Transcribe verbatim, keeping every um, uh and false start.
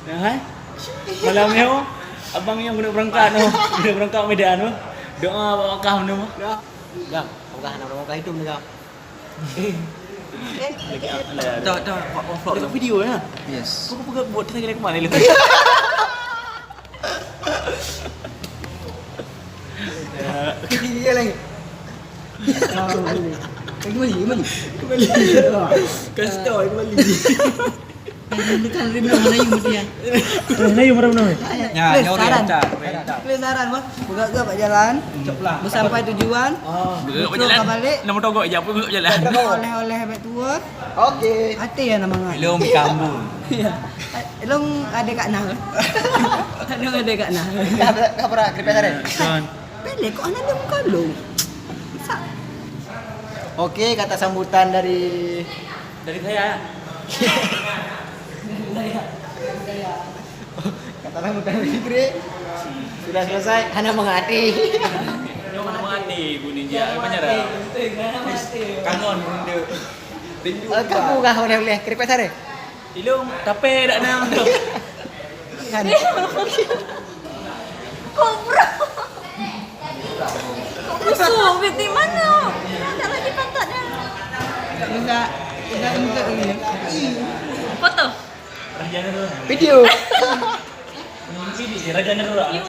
Hai. Malam nyoe abang nyoe keuneuk beurangkat nyoe. Keuneuk beurangkat Medan nyoe. Doa bak Makkah nyoe. Dah. Dah. Makkah, nak Makkah itu menegak. Eh, tak, tak, buat vlog. Dekat video ya. Yes. Kau pegang buat kita kira kemana lu? Dia lagi. Lagi balik, lagi balik. Kembali. Kasih tahu, lagi balik. Kan rindu Melayu mesti ya. Melayu mana mana? Ya, Please, nyawa saran. Pencak, pencak. Please, saran, Bang. Peugah-peugah bak jalan. Cok lah. Bersampai tujuan. Oh. Betul ka balik. Nama togok je, apa betul jalan? Oleh-oleh abang tua. Okey. Hati ya nama ngai. Belum kambun. Ya. Long ada kat nah. Long ada kat nah. Dah, dah, dah, dah, dah, dah, dah. Pele kok anak dong kalau. Sa- Okey, kata sambutan dari Dari saya. Kata sambutan dari Fikri. Sudah selesai, hana mengerti. Nyoe hana mengerti, Bu Ninja. Menyerah. Kangon bunda. Rindu. Eh, kamu kah oleh-oleh keripik sare? Ilung, tapi tak nak. Kan. Kobra. Kok busuk? Di mana? Ada lagi pantat dah. Udah, udah enggak lagi. Foto. Video. Ini Raja Nurul. You